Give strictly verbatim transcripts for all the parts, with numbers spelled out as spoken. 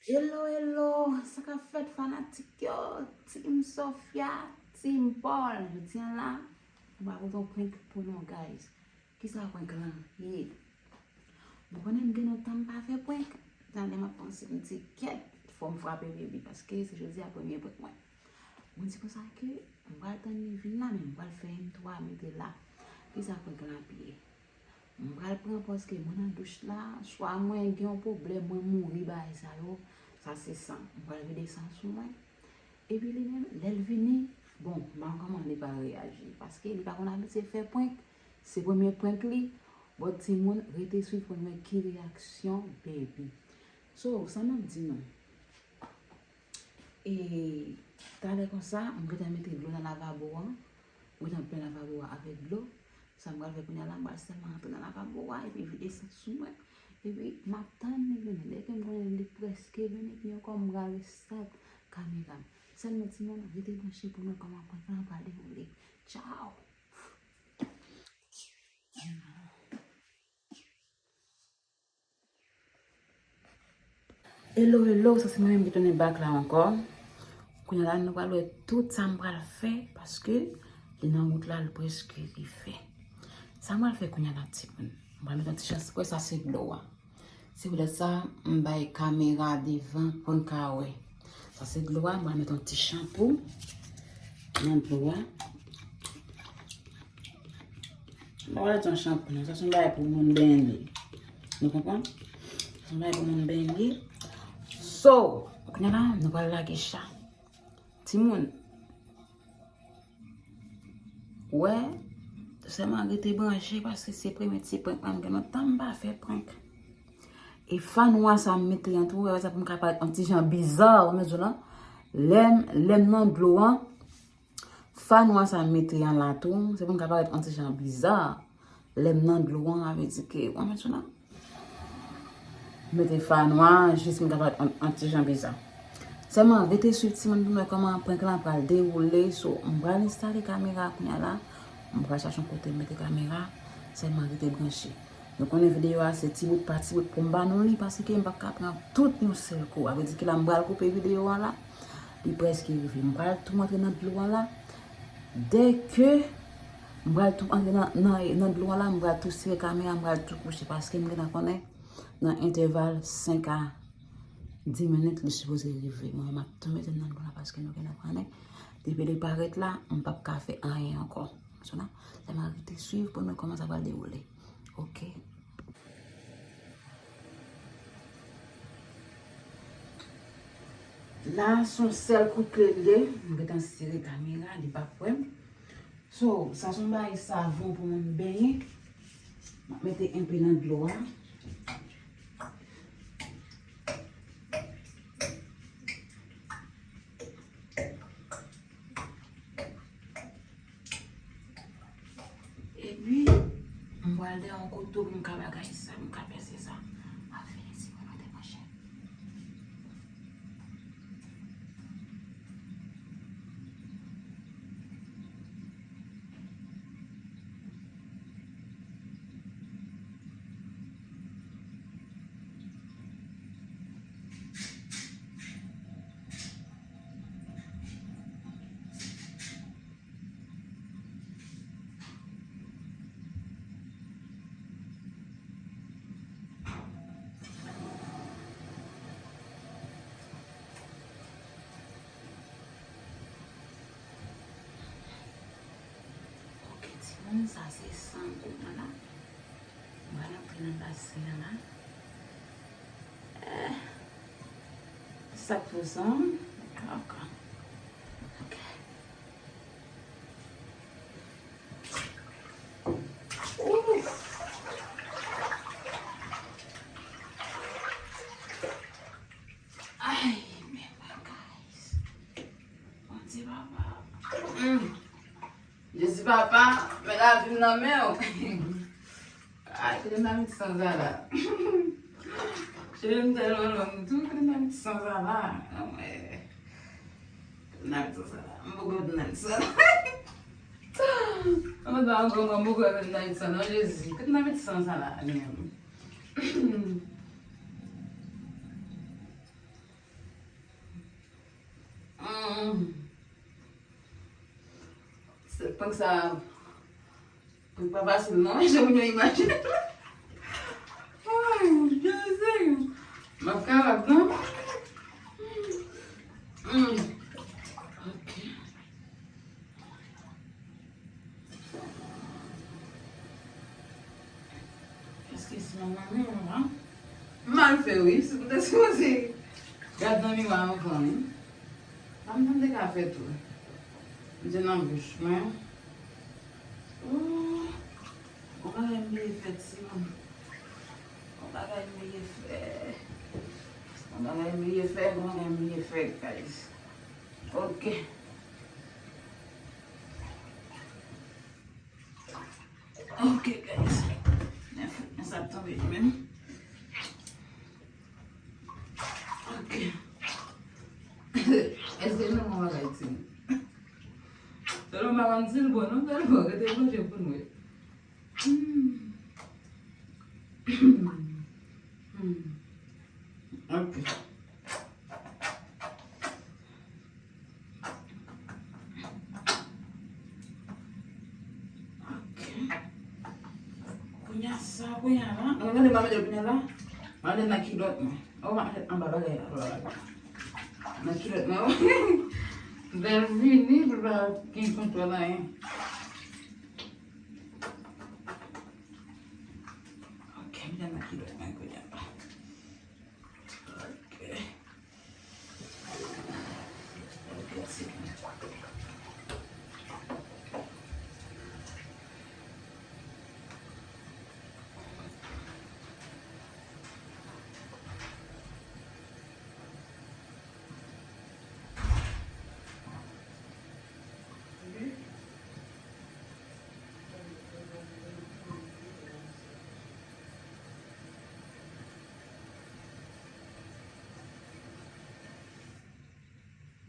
Hello, hello, sa k ap fèt fanatik yo? Team Sofia, Team Paul. Jodi a la, m pral pote yon prank pou nou, guys. Kisa prank lan ye? Nou konnen m gen lontan m pa fè prank. Talè m ap panse, m di, kèt, fò m frape baby, paske se jodi a premye prank mwen. Mwen di konsa ke m pral tann li vin la, men m pral fè entwo a mete la. Kisa prank lan ap ye? M pral pran pòz ke mwen nan douch la, swa mwen gen yon pwoblèm, mwen mouri, bagay sa yo, sa se san. M pral vide san sou mwen. Epi li menm, lè l vini, bon, m pa konn kòman li pral reyaji, paske li pa konn abitye fè prank, se premye prank li, but timoun, rete swiv pou n wè ki reyaksyon baby. So, sa m ap di nou, e, talè konsa, m gentan mete dlo nan lavabo a, m gentan plen lavabo a avèk dlo, sa m pral fè kounye a la, m pral sèlman antre nan lavabo a, epi vide san sou mwen, epi m ap tann li vini, lè ke m konnen li prèske vini, epi ankò m pral restart kamera m. Sèlman timoun, rete branche pou nou kòman prank lan pral dewoule. Tchao! Hello, hello, sa se mwen menm ki tounen back la ankò. Kounye a la, nou pral wè tout sa m pral fè, paske li nan wout la, l prèske rive. Sa m pral fè kounye a la, timoun? M pral met yon ti chans, wè sa se dlo a. Se poutèt sa, m bay kamera devan pou n ka wè. Sa se dlo a, m pral met yon ti chanpou nan dlo a. M pa pral di yon chanpou non, sa se yon bagay pou moun benyen. Nou konprann? Sa se yon bagay pou moun benyen. So, kounye a la, nou pral lage cha. Timoun, wè, sèlman rete branche paske se premye ti prank mwen, m gen lontan m pa fè prank. E fwa nwa sa m mete an tou, wè sa pou m ka parèt yon ti jan biza, ou mezon lan. Lè m, lè m nan dlo an, Fa nwa sa m mete an la tou, se pou m ka parèt yon ti jan biza. Lè m nan dlo an, sa vle di ke, w konprann sa la? M mete fa nwa, jis m ka parèt yon, yon ti jan biza. Sèlman, rete swiv timoun pou m wè kòman prank lan pral dewoule. So, m pral enstale kamera kounye a la. M pral chache yon kote m mete kamera. Sèlman, rete branche. Nou konnen videyo a se ti bout pa ti bout pou m ba nou li, paske m p ap ka pran tout yon sèl kou. Sa vle di ke la m pral koupe videyo a la. Li prèske rive. M pral tou antre nan dlo a la. Dèke m pral tou antre nan, nan, nan dlo a la, m pral tou sere kamera, m pral tou kouche, paske m gentan konnen nan entèval senk a dis minit li sipoze rive. Mwen, m ap tou mete l nan dlo a la paske nou gentan konnen. Depi li parèt la, m p ap ka fè anyen ankò. So la, sèlman rete swiv pou nou kòman sa pral dewoule. Ok. La, se yon sèl kout ke l ye. M gentan sere kamera, li p ap wè m. So, sa se yon bagay savon pou moun benyen. M ap mete enpe nan dlo a. Epi, m pral dèyè yon koto pou m ka bagay sa, pou m ka pèse sa. M ap fini si mwen mete manchèt. Ok, timoun, sa se san kounye a la. M pral antre nan basen an la. Eh, sa k fè san? Ok. Ok. Ooh. Ay, men bagay. Bondye papa. Mm. Jezi papa, men lavi m nan men w. Ay, kote m ta met san sa la? Cheve m tèlman long tou, kote m ta met san sa la? Anmwey. Kote m ta met san sa la? M poko wè kote m ta met san la. Anmwey, pa ankò, mwen, m poko wè kote m ta met san non, Jezi. Kote m ta met san sa la, menm? Prank sa, prank pa fasil non, jan moun yo imajine. Ay, Jezi. M ap kapab non. Hmm. Ok. Èske se manman menm la? M mal fè wi, si m te sipoze gad nan miwa anvan wi. Sa m te ka fè tou. M te nan bouch mwen. Oh, yon bagay m bliye fè timoun. Yon bagay m bliye fè. Yon bagay m bliye fè, yon bagay m bliye fè, guys. Ok. Ok, guys. Men fout, men sa ap tonbe li menm. Ok. Èske nou wè bagay ti? Sèlman m pa konn si l bon non, sèlman rete branche pou n wè. Hmm. Hmm. Ok. Ok. Kounye a sa, kounye a la. Mwen mande mwen manje kounye a la. Mwen mande nan kilòt mwen. Oh, mwen manje anba bagay la. Nan kilòt mwen. Bèl vini, pou pa gen kontwòl anyen. Ok, mwen manje nan kilòt mwen kounye a la. Ok.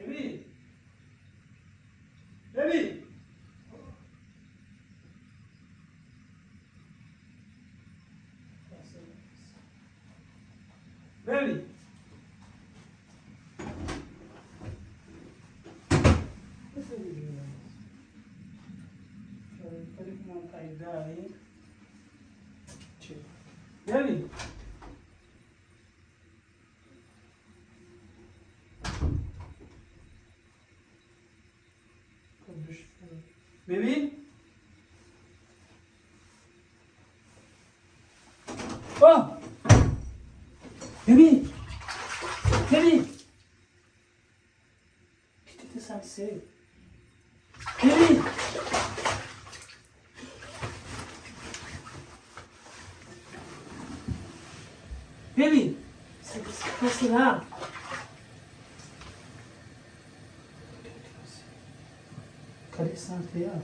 Baby! Baby! Baby! Baby! Baby? Oh! Baby! Baby! Ki tete sa, mesye? Baby! Baby! Sa ki pase la? Gade sante a.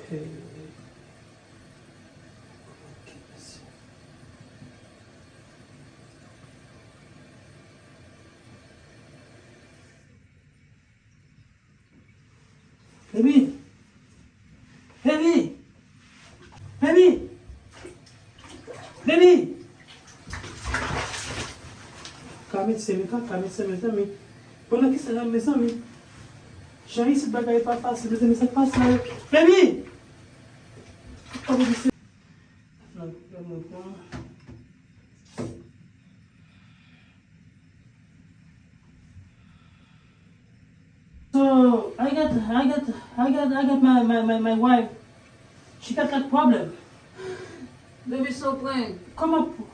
Hey. Baby! Baby! Baby! Baby! Ka medsen, men ka, ka medsen, mezanmi. Bon, nan ki sa, mezanmi? Jan isit bagay pa fasil, mezanmi, sa k pase la? Baby! Nan pwoblèm mwen pran. So I got, I got, I got, I got my, my, my, my wife. She got like problem. Baby, so prank. Kòman pou-,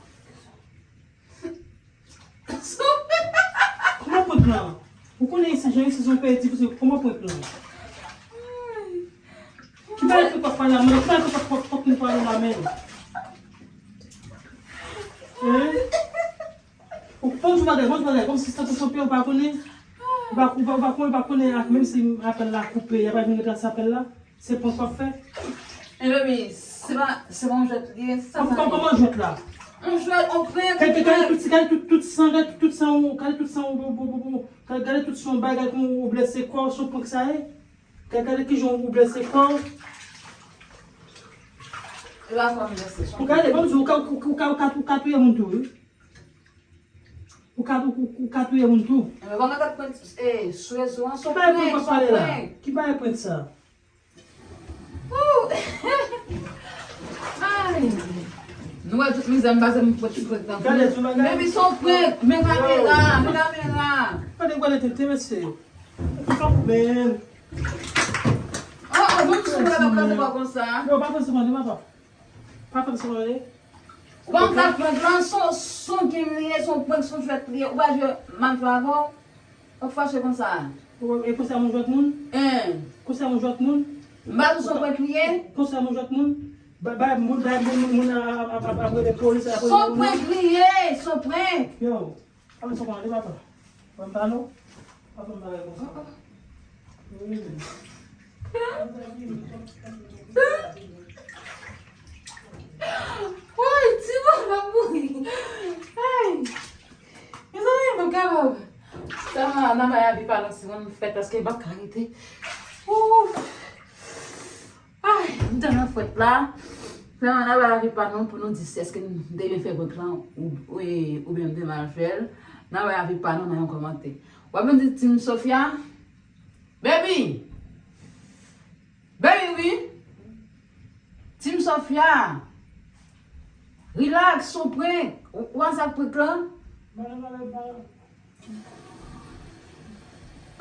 kòman prank lan? Ou konnen isi, jan isi se yon peyi difisil, kòman prank lan? Ki bagay prank w ap pale la, men? Ki bagay prank w ap, prank nou pale la, men? Hein? Ou pa di bagay, pa di bagay, kòmsi se tankou se yon peyi ou pa konnen. Ou pa, ou pa, ou pa konnen, ou pa konnen, ak, menm si apèl la koupe, y a pa vin retrase apèl la. Se prank w ap fè. Eh, baby, se pa, se pa yon jwèt li ye, sa. Kòm, kòm, kòman jwèt la? Yon jwèt, yon prank, gade, gade tout, gade tout, tout san, gade tout, tout san, gade tout san, gade, gade tout san, bagay, kòm ou blese kò w, se yon prank sa ye. Gade, gade kijan ou blese kò w. Ou gade, ban m di w, ou ka, ou, ou ka, ou ka, ou ka touye moun tou, wi. Ou ka, ou, ou, ou ka touye moun tou. Enben, ban m gade prank, eh, sou rezo an, se yon prank, se yon prank. Ki bagay prank sa? Ooh. Ay. Nou wè tout mizè m pase m prank, prank nan. Gade, sou bagay. Baby, se yon prank. Men kamera, men kamera. Gade, gade, tete, mesye. Fuck, man. Oh, oh, moun sou mwen ap gade w konsa. Yo, pa fè sa, papa. Pa fè sa, papa. Ou pa konn sa prank lan, se yon, se yon game li ye, se yon prank, se yon jwèt li ye. Ou pa jwe manplo avè w. Ou fache konsa. E konsa moun jwèt moun? Hein. Konsa moun jwèt moun? M pa di w se yon prank li ye. Konsa moun jwèt moun? Ba, ba, moun, ba, moun, moun, moun ap, ap, ap, ap rele polis, ap rele moun. Se yon prank li ye, se yon prank. Yo. Amen, se konsa, papa. Mwen pa non. Papa, mwen pa konsa. Wi. Woy, timoun, m ap mouri. Ay. Mezanmi, m pa kapab. Sa, nan bay avi pa nan si mwen fèt paske m pa ka rete. Ooh. Ay, m te nan fwèt la. Fè nan bay avi pa nou pou nou di si èske m te byen fè prank lan ou, ou, oubyen m te mal fè l. Nan bay avi pa nou nan yon kòmantè. W ap vin di Team Sofia? Baby! Baby, wi. Team Sofia. Relax, se yon prank. Ou, ou wè sa k prank lan?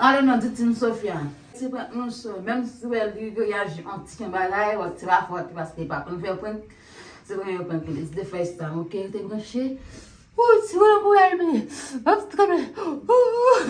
Ale non, di Team Sofia. Se prank nou sou, menm si wè li reyaji an ti ken bagay, wè se pa fòt li paske li pa konn fè prank. Se premye prank li, se te freestyle, ok, li te branche. Ooh, ti wè pou wè li, m ap tremble. Ooh.